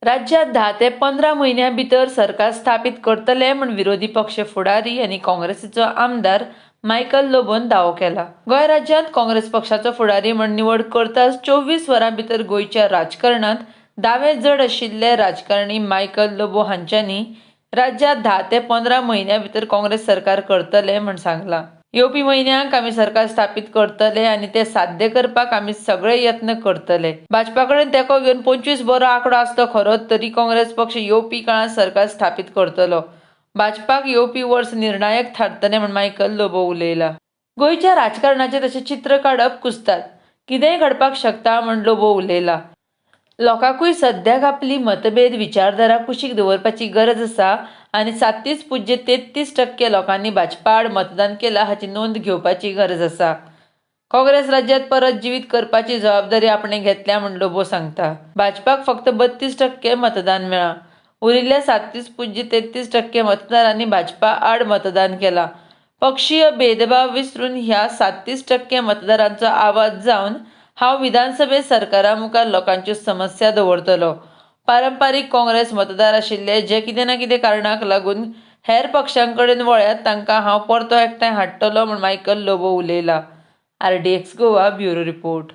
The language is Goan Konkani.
राज्यांत 10 ते 15 म्हयन्यां भितर सरकार स्थापीत करतले म्हूण विरोधी पक्ष फुडारी आनी काँग्रेसीचो आमदार मायकल लोबोन दावो केला. गोंय राज्यांत काँग्रेस पक्षाचो फुडारी म्हूण निवड करताच 24 वरां भितर गोंयच्या राजकारणांत दावे जड आशिल्ले राजकारणी मायकल लोबो हांच्यांनी राज्यांत 10 ते 15 म्हयन्यां भितर काँग्रेस सरकार करतले म्हूण सांगलां. येवपी म्हयन्यांक आमी सरकार स्थापीत करतले आनी ते साध्य करपाक आमी सगळे यत्न करतले. भाजपा कडेन तेंको घेवन 25 बरो आंकडो आसलो खरो तरी काँग्रेस पक्ष येवपी काळांत सरकार स्थापीत करतलो. भाजपाक येवपी वर्स निर्णायक थारतलें म्हूण मायकल लोबो उलयला. गोंयच्या राजकारणाचें तशें चित्र काडप कुस्तार. कितेंय घडपाक शकता म्हूण लोबो उलयला. लोकांकूय सद्याक आपली मतभेद विचारधारा कुशीक दवरपाची गरज आसा आनी 37.33% लोकांनी भाजपा आड मतदान केलां हाची नोंद घेवपाची गरज आसा. काँग्रेस राज्यांत परत जिवीत करपाची जबाबदारी आपणें घेतल्या म्हूण लोबो सांगता. भाजपाक फक्त 32% मतदान मेळ्ळां. उरिल्ल्या 37.33% मतदारांनी भाजपा आड मतदान केलां. पक्षीय भेदभाव विसरून ह्या 37% मतदारांचो आवाज जावन हांव विधानसभेंत सरकारा मुखार लोकांच्यो समस्या दवरतलो. पारंपारीक काँग्रेस मतदार आशिल्ले जे कितें ना कितें कारणाक लागून हेर पक्षां कडेन वळ्ळ्यात तांकां हांव परतो एकठांय हाडटलो म्हूण मायकल लोबो उलयला. RDX Goa bureau report.